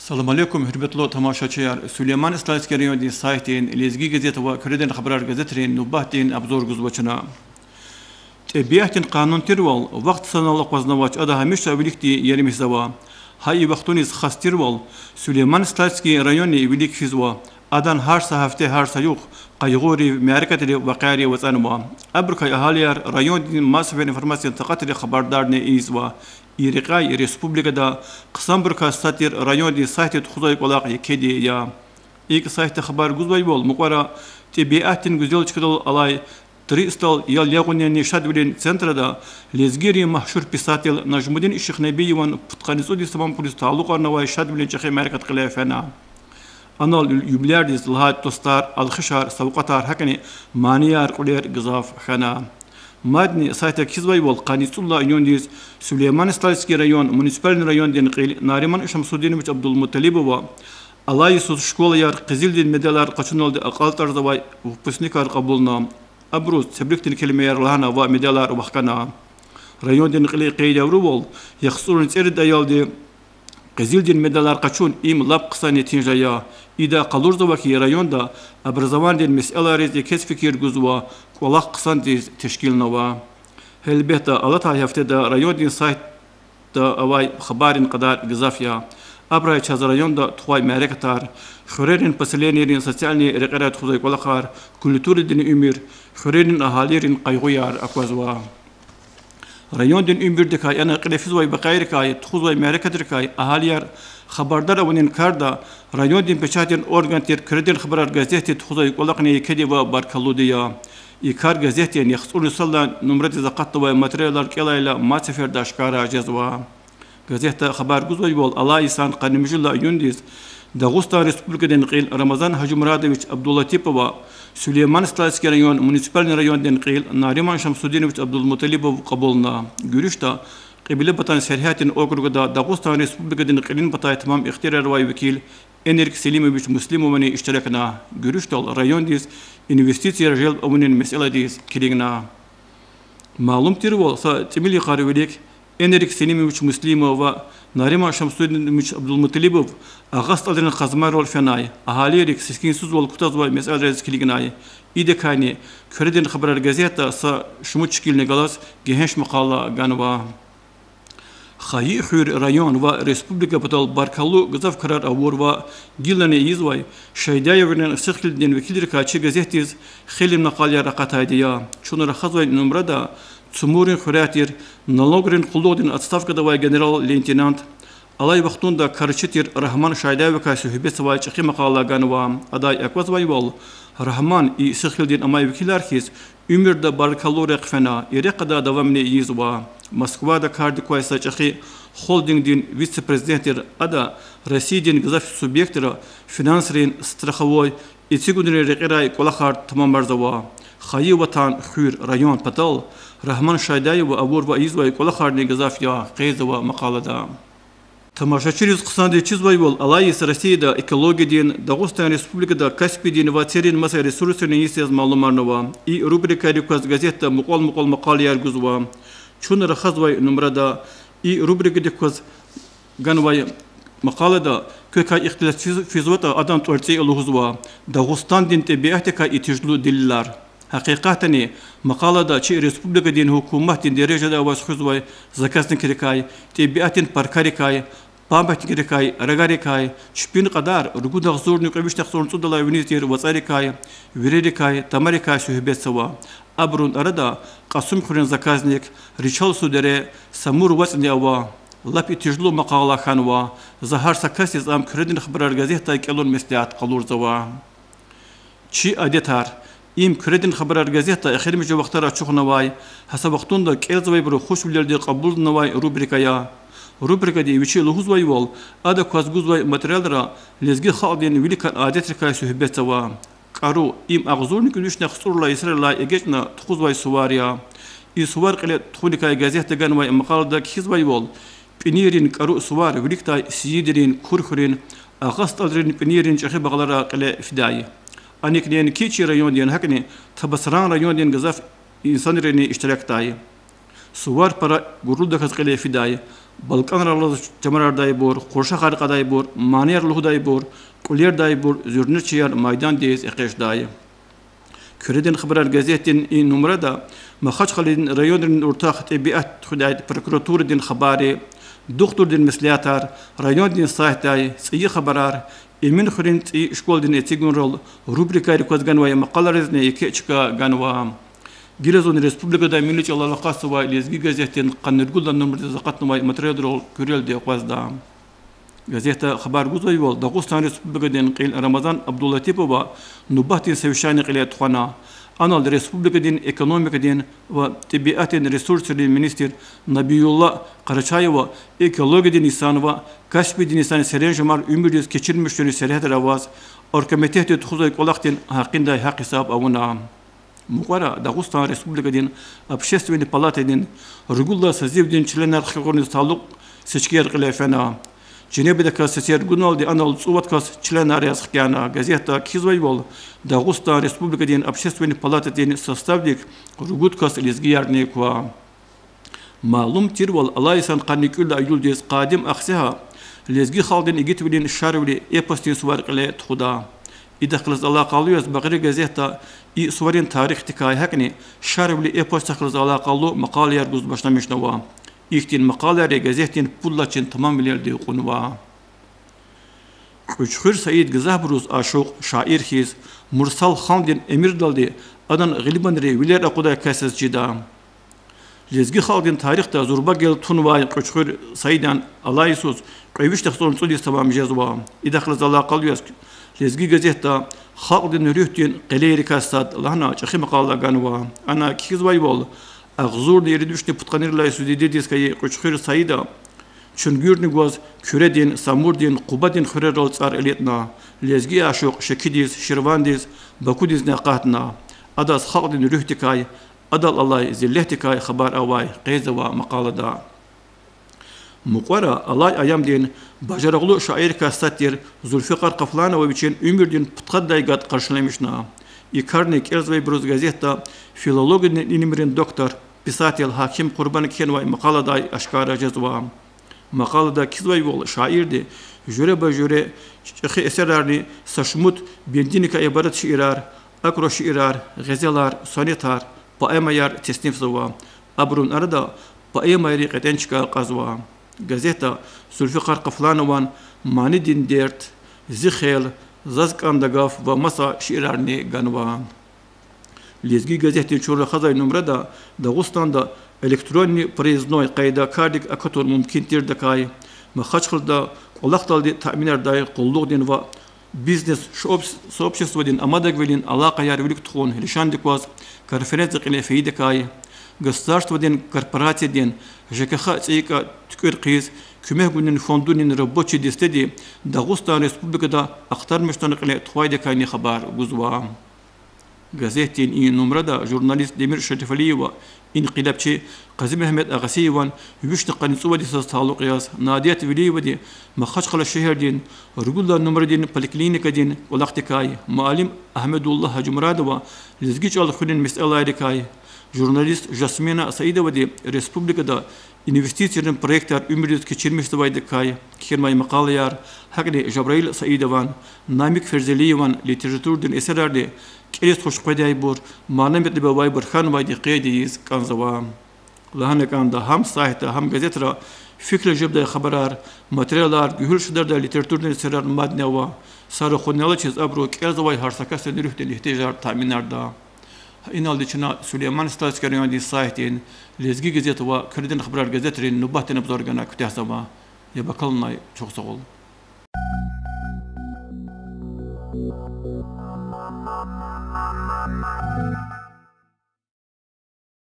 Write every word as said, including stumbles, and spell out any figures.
Салам алейкум, гьуьрметлу тамашачияр! Сулейман-Стальский райондин сайтдин, Лезги газет ва Куьредин хабарар газетрин нубатдин обзор гузва чна. ТӀебиатдин къанун тирвал вахт санал акъвазнавач, ада гьамиша виликди ярмишзава. Гьа и вахтуниз хас тирвал Сулейман-Стальский районни вилик физва. Адан гьар са гьафте, гьар са югъ къайгъуйрив, мярекатрив, вакъиайрив ацӀанва. Абурукай агьалияр райондин массовый информациядин такьатрихъ хабардарни ийизва. И рекьяй республикада хъсанбурукай сад тир райондин сайтди тухузвай кӀвалахъ екеди я. ИкӀ, сайтда хабар гузвайвал, мукьвара ТӀебиатдин гуьзел чкадал алай туристдал ял ягъунинни шадвилин центрда лезгийрин машгьур писатель Нажмудин Ишихнабиеван пудкъанни цӀуд йис тамамбуруз талукьарнавай шадвилин чӀехи мярекат кьиле фена. Анал юбилярдиз лагьай тостар, алхишар, савкьватар, гьакӀни манияр, кьуьлер гзаф хьана. Мадни сайтда кхьизвайвал, къанни цӀуд лагьай июндиз Сулейман-Стальский район муниципальный райондин кьил Нариман Шамсудинович Абдулмуталибова алай йисуз школаяр къизилдин медалар къачуналди акьалтӀарзавай выпускникар кьабулна. Абуруз тебрикдин келимаяр лагьана ва медалар вахкана. Райондин кьиле къейд авурвал, яхцӀурни цӀерид аялди къизилдин медалар къачун им лап хъсан итим жая. Ида къалурзава хьи, районда образованидин месэлайриз екез фикир гузва, кӀвалах хъсандиз тешкилнава. Гьелбетда, алатай гьафтеда райондин сайтда авай хабаррин кьадар гзаф я. Абурай чаз районда тухвай мярекатар, хуьрерин поселенийрин социальный рекьерай тухузвай кӀвалахар, культурадин уьмуьр, хуьрерин агьалийрин къайгъуяр аквазва. Райондин уьмуьрдикай, яни кьиле физвай вакъиайрикай, тухузвай мярекатрикай агьалияр хабардар авунин карда райондин печатдин орган тир Куьредин хабарар газетди тухузвай кӀвалахни екеди ва баркаллуди я. И кар газетдин яхцӀурни сад лагьай нумрадиз акъатнавай материалар кӀелайла мад сеферда ашкара жезва. Газетда хабар гузвайвал, алай йисан къанни вижи лагьай июндиз Дагъустан Республикадин кьил Рамазан Гьажимурадович Абдулатипова Сулейман-Стальский район муниципальный райондин кьил Нариман Шамсудинович Абдулмуталибов кьабулна. Гуьруьшда Кьиблепатан сергьятдин округда Дагъустан Республикадин кьилин патай тамам ихтияр авай векил Энрик Селимович Муслимовани иштиракна. Гуьруьшдал райондиз инвестицияр желб авунин месэладиз килигна. Малум тирвал, са тӀимил йикъар вилик Энрик Селимович Муслимов ва Нариман Шамсудинович Абдулмуталибов Агъа СтӀалрин Къазмайрал фенай, агьалийрик сискинсузвал кутазвай месэлайриз килигнай. Идакайни Куьредин хабарар газетда са шумуд шикилни галаз гегьенш макъала ганва. Хайи хуьр, район ва республика патал баркаллу гзаф крар авурва, гилани ийизвай Шайдаеврин сихилдин векилрикай чи газетдиз хейлин макъалаяр акъатайди я. Чун рахазвай нумрада Цумуррин хуьряй тир налогрин къуллугъдин отставкада авай генерал-лейтенант, алай вахтунда карчи тир Рагьман Шайдаевакай суьгьбетзавай чӀехи макъала ганва. Адай аквазвайвал, Рагьман и сихилдин амай векилар хьиз уьмуьрда баркаллу рехъ фена, и рехъ ада давамни ийизва. Москвада кардик квай са чӀехи холдингдин вице-президент тир ада Россиядин гзаф субъектра финансрин, страховой, эцигунрин рекьерай кӀвалахар тамамарзава. Хайи ватан, хуьр, район патал Рагьман Шайдаева авурвай ийизвай кӀвалахарни гзаф я, къейдзава макъалада. Тамашачийриз хъсандиз чизвайвал, алай йис Россияда экологиядин, Дагъустан Республикада Каспийдин ва церин маса ресурсрин йис яз малумарнава. И рубрикайрик кваз газетда мукьвал-мукьвал макъалаяр гузва. Чун рахазвай нумрада и рубрикадик кваз ганвай макъалада квекай ихтилат физ-, физватӀа, адан тӀварцӀи лугьузва: Дагъустандин тӀебиатдикай итижлу делилар. Гьакъикъатдани, макъалада чи республикадин гьукуматдин дережада аваз хуьзвай заказникрикай, тӀебиатдин паркарикай, памятникрикай, рагарикай, чпин кьадар ругуд агъзурни кьве вишни яхцӀурни цӀудалай виниз тир вацӀарикай, вирерикай, тамарикай суьгьбетзава. Абурун арада Кьасумхуьруьн заказник, Ричал-Суд дере, Самур вацӀни ава. Лап итижлу макъала хьанва. За гьар са касдиз ам Куьредин хабарар газетдай кӀелун меслят къалурзава. Чи адетар. Им Куьредин хабарар газетда эхиримжи вахтара ачухнавай, гьа са вахтунда кӀелзавайбуру хушвилелди кьабулнавай рубрика я. Рубрикади вичи лугьузвайвал, ада кваз гузвай материалра лезги халкьдин виликан адетрикай суьгьбетзава. КӀару. Им агъзурни кӀуьд вишни яхцӀурла йисарилай эгечӀна тухузвай сувар я. И сувар кьиле тухуникай газетда ганвай макъалада кхьизвайвал, пӀинийрин кӀару сувар виликдай Сийидрин, Курхуьрин, Агъа СтӀалрин пӀинийрин чӀехи багълара кьиле фидай. АникӀ неинки чи райондин, гьакӀни Табасаран райондин гзаф инсанрини иштиракдай. Сувар пара гурлудаказ кьиле фидай. Балкӏанрал алаз чамарардайбур, къуршахар кьадайбур, манияр лугьудайбур, кьуьлердайбур, зуьрнечияр майдандиз экъечӏдай. Куьредин хабарар газетдин и нумрада Махачкъаладин районрин уртах тӏебиат хуьдай прокуратурадин хабарри, духтурдин меслятар, райондин сайтдай цӏийи хабарар, Эминхуьруьн цӏийи школадин эцигунрал рубрикайрик кваз ганвай макъалайризни еке чка ганва. Гила зун республикада милли чӏалал акъатзавай Лезги газетдин къанни ругуд лагьай нумрадиз акъатнавай материалрал куьрелди акъвазда. Газетда хабар гузвайвал, Дагъустан Республикадин кьил Рамазан Абдулатипова нубатдин совещание кьиле тухвана. Анал республикадин экономикадин ва тӏебиатдин ресурсрин министр Набиулла Къарачаева экологиядин инсан ва касбидин инсан серенжемар уьмуьрдиз кечирмишунин сергьятра аваз оргкомитетди тухузвай кӏвалахдин гьакъиндай гьахъ-гьисаб авуна. Мукьвара Дагъустан Республикадин Общественный палатадин ругуд лагьай созывдин членар хкягъуниз талукь сечкияр кьиле фена. Жинебдаказ сесер гуналди анал цӏувад кас членар яз хкяна. Газетда кхьизвайвал, Дагъустан Республикадин Общественный палатадин составдик ругуд кас лезгиярни ква. Малум тирвал, алай йисан къанни кӏуьд лагьай июлдиз Къадим Ахцегьа лезги халкьдин игитвилин Шарвили эпосдин сувар кьиле тухуда. Идахъ галаз алакъалу яз Багъри газетда и суварин тарихдикай, гьакӏни Шарвили эпосдихъ галаз алакъалу макъалаяр гуз башламишнава. Ихьтин макъалаяр газетдин пуд лагьай чин тамамвилелди кьунва. Кьуьчхуьр Саид гзафбуруз ашукь, шаир хьиз, Мурсал хандин эмирдалди адан гъилибанри вилер акъудай кас яз чида. Лезги халкьдин тарихда зурба гел тунвай Кьуьчхуьр Саидан алай йисуз кьве виш агъзурни цӏуд йис тамам жезва. Идахъ галаз алакъалу яз Лезги газетда халкьдин руьгьдин къелейрикай сад лагьана чӏехи макъала ганва. Ана кхьизвайвал, агъзурни ирид вишни пудкъанни лагьай йисуз дидедиз хьайи Кьуьчхуьр Саида чуьнгуьрни гваз Куьредин, Самурдин, Къубадин хуьрерал цӏар элитӏна, лезги ашукь Шекидиз, Ширвандиз, Бакудизни акъатна. Адаз халкьдин руьгьдикай, адал алай зиллетдикай хабар авай къейдзава макъалада. Мукьвара алай аямдин бажарагълу шаиррикай сад тир Зулфикъар Къафланова вичин уьмуьрдин пудкъаддай гад къаршиламишна. И карни кӏелзавайбуруз газетда филологиядин илимрин доктор, писатель Гьаким Къурбана кхьенвай макъаладай ашкара жезва. Макъалада кхьизвайвал, шаирди жуьреба-жуьре чӏехи эсерарни са шумуд бендиникай ибарат шиирар, акӏра шиирар, гъезелар, сонетар, поэмаяр теснифзава. Абурун арада поэмайрин кьетӏен чка кьазва. Газетда Зулфикъар Къафланован Манидин дерт, Зи хел, Заз кӏанда гаф ва маса шиирарни ганва. Лезги газетдин чун рахазвай нумрада Дагъустанда электронный проездной къайда кардик акатун мумкин тирдакай, Махачкъалада кӏвалахдалди таъминардай къуллугъдин ва бизнес сообществодин амадагвилин алакъаяр вилик тухун лишандик кваз конференция кьиле фейидакай, государстводин корпорациядин ЖКХ цӏийи кӏа туькӏуьр хъийиз куьмек гунин фондунин рабочий дестеди Дагъустан Республикада ахтармишунар кьиле тухвайдакайни хабар гузва. Газетдин и нумрада журналист Демир Шарифалиева инкъилабчи Къазимегьмед Агъасиеван вишни къанни цӏувад йисаз талукь яз Надият Велиевади Махачкъала шегьердин ругуд лагьай нумрадин поликлиникадин кӏвалахдикай, муаллим Агьмедуллагь Гьажимурадова лезги чӏал хуьнин месэлайрикай, журналист Жасмина Саидовади республикада инвестицийрин проектар уьмуьрдиз кечирмишзавайдакай кхьенвай макъалаяр, гьакӏни Жабраил Саидован, Намик Ферзелиеван литературадин эсерарни кӏелиз хуш къведайбур, мана-метлеб авайбур хьанвайди къейд ийиз кӏанзава. Лагьана кӏанда, гьам сайтда, гьам газетра фикирда жедай хабарар, материалар, гуьгьуьл шадардай литературадин эсерар мадни ава. Са рахунал алачиз абуру кӏелзавай гьар са касдин руьгьдин игьтияжар таъминарда. Иналди чна Сулейман-Стальский райондин сайтдин Лезги газет ва Куьредин хабарар газетрин нубатдин обзор гана куьтягьзава. Яб акалунай чухсагъул.